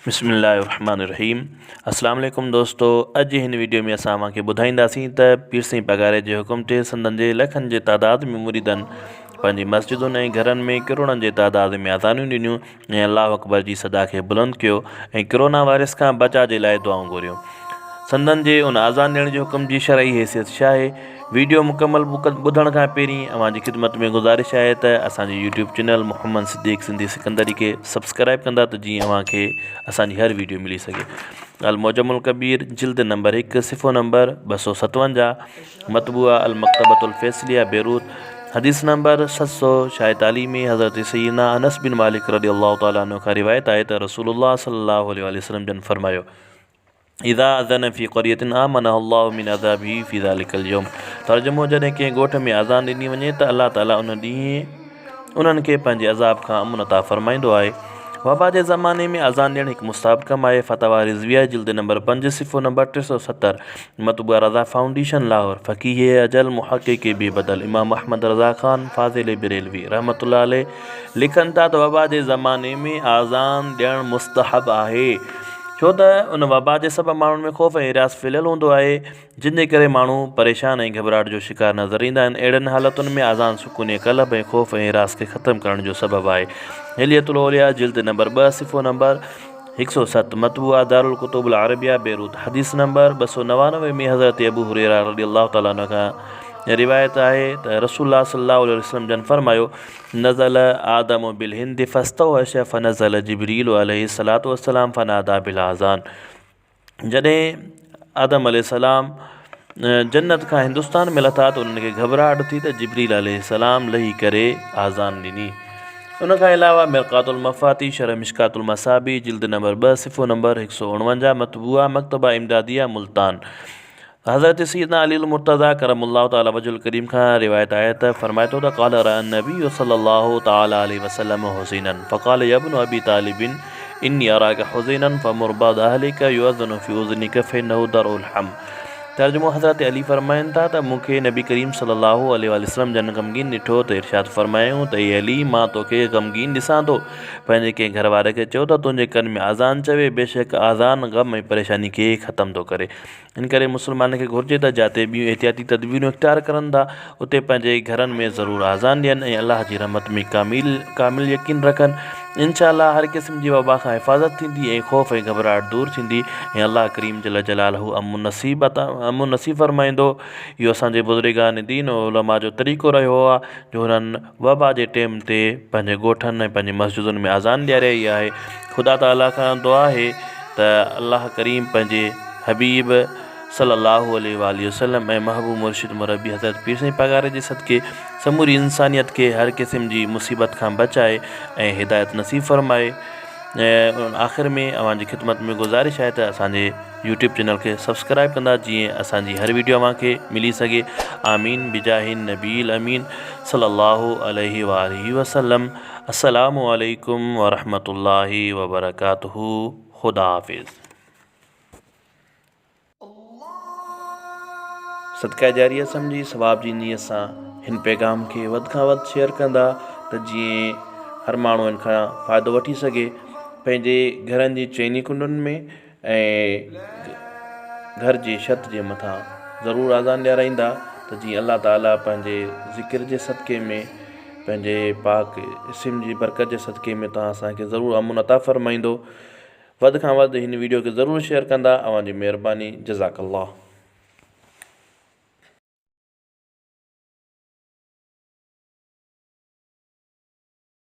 بسم الله الرحمن الرحيم السلام عليڪم دوستو اڄ هن ويڊيو ۾ اسان اوهان کي ٻڌائينداسين ته پير سائين پاڳاري جي حڪم تي سندن جي لکن جي تعداد ۾ مريدن پنهنجي مسجدن ۽ گهرن ۾ ڪروڙن جي تعداد ۾ اذانون ڏنيون ۽ الله اڪبر جي صدا کي بلند ڪيو ۽ ڪرونا وائرس کان بچاء جي لاء دعائون گهريون سندن جي ان آذان ڏيڻ جي حڪم جي شرعي حيثيت ڇا آهي؟ ويڊيو مڪمل ٻڌڻ کان پهرين اوهان جي خدمت ۾ گذارش آهي ته اسان جي يوٽيوب چينل محمد صديق سنڌي سڪندري کي سبسڪرائب ڪندا ته جيئن اوهان کي اسان جي هر ويڊيو ملي سگهي. المعجم الڪبير جلد نمبر 1 صفحو نمبر 257 مطبوعه المڪتبة الفيصليه بيروت حديث نمبر 746 ۾ حضرت سيدنا انس بن مالڪ رضي الله تعالٰي عنه کان روايت آهي ته رسول الله صلي الله عليه وسلم جن فرمايو اذا اذن في قرية آمنها الله من عذابه في ذلك اليوم ترجمو جڏهن ڪنهن ڳوٺ ۾ اذان ڏني وڃي ته الله تعالي ان ڏينهن انهن کي پنهنجي عذاب کان امن عطا فرمائيندو آهي وبا جي زماني ۾ اذان ڏيڻ هڪ مستحب ڪم آهي فتاويٰ رضويه جلد نمبر 5 صفحو نمبر 370 مطبوعه رضا فائونڊيشن لاهور فقيه اجل محقق بي بدل امام احمد رضا خان فاضل بريلوي رحمت الله عليه لکن ٿا ته وبا جي زماني ۾ اذان ڏيڻ مستحب آهي ڇو ته ان وبا جي سبب ماڻهن ۾ خوف ۽ هراس ڦهليل هوندو آهي، جن جي ڪري ماڻهو پريشان ۽ گهٻراهٽ جو شڪار نظر ايندا آهن. اهڙين حالتن ۾ اذان سڪون قلب ۽ خوف ۽ هراس کي ختم ڪرڻ جو سبب آهي. حلية الاولياء جلد نمبر ٻه صفحو نمبر 107 مطبوعه دارالڪتب العربيه بيروت حديث نمبر 299 ۾ حضرت ابو هريره رضي الله تعالٰي عنه کان روايت آهي ته رسول الله صلي الله عليه وسلم جن فرمايو نزل آدم بالهند فاستوحش فنزل جبريل عليه الصلوة والسلام فنادى بالاذان جڏهن آدم عليه السلام جنت کان هندستان ۾ لٿا ته انهن کي گهٻراهٽ ٿي ته جبريل عليه السلام لهي ڪري آذان ڏني ان کان علاوه مرقات المفاتيح شرح مشڪات المصابيح جلد نمبر 2 صفحو نمبر 149 مطبوعه مڪتبه امداديه ملتان حضرت سيدنا علي المرتضيٰ ڪرم الله تعالٰي وجهه الڪريم کان روايت آهي ته فرمائي ٿو ته قال رأى النبي صلي الله تعالٰي عليه وسلم حزينا فقال يا ابن ابي طالب اني اراك حزينا فمر بعض اهلك يؤذن في اذنك فانه درء الحم ترجمو حضرت علي فرمائن ٿا ته مون کي نبي ڪريم صلي الله عليه وآله وسلم جن غمگين ڏٺو ته ارشاد فرمايائون ته اي علي مان توکي غمگين ڏسان ٿو پنهنجي ڪنهن گهر واري کي چئو ته تنهنجي ڪن ۾ اذان چوي بيشڪ اذان غم ۽ پريشاني کي ختم ٿو ڪري ان ڪري مسلمانن کي گهرجي ته جاتي ٻيون احتياطي تدبيرون اختيار ڪرن ٿا اتي پنهنجي گهرن ۾ ضرور آذان ڏين ۽ الله جي رحمت ۾ ڪامل ڪامل يقين رکن انشاء الله هر قسم جي وبا کان حفاظت ٿيندي ۽ خوف ۽ گهٻراهٽ دور ٿيندي ۽ الله ڪريم جل جلاله امن نصيب عطا امن نصيب فرمائيندو اهو اسان جي بزرگان دين و علماء جو طريقو رهيو آهي جو هنن وبا جي ٽيم تي پنهنجي ڳوٺن ۽ پنهنجي مسجدن ۾ اذان ڏياري آهي خدا تعالي کان دعا آهي ته الله ڪريم پنهنجي حبيب صلي الله عليه واٰله وسلم ۽ محبوب مرشد مربي حضرت پير سائين پاڳاري جي صدقي سموري انسانيت کي هر قسم جي مصيبت کان بچائي ۽ هدايت نصيب فرمائي ۽ آخر ۾ اوهان جي خدمت ۾ گذارش آهي ته اسان جي يوٽيوب چينل کي سبسڪرائب ڪندا جيئن اسان جي هر ويڊيو اوهان کي ملي سگهي آمين بجاه النبي الامين صلي الله عليه واله وسلم السلام عليڪم ورحمة الله وبرڪاته خدا حافظ. صدقه جاريه سمجهي ثواب جي نيت سان هن پيغام کي وڌ کان وڌ شيئر ڪندا ته جيئن هر ماڻهو ان کان فائدو وٺي سگهي پنهنجي گهرن جي چئني ڪنڊن ۾ ۽ گهر جي ڇت جي مٿان ضرور آذان ڏيارائيندا ته جيئن الله تعالي پنهنجي ذڪر جي صدقي ۾ پنهنجي پاڪ اسم جي برڪت جي صدقي ۾ توهان اسان کي ضرور امن عطا فرمائيندو وڌ کان وڌ هن ويڊيو کي ضرور شيئر ڪندا اوهان جي مهرباني جزاڪ الله.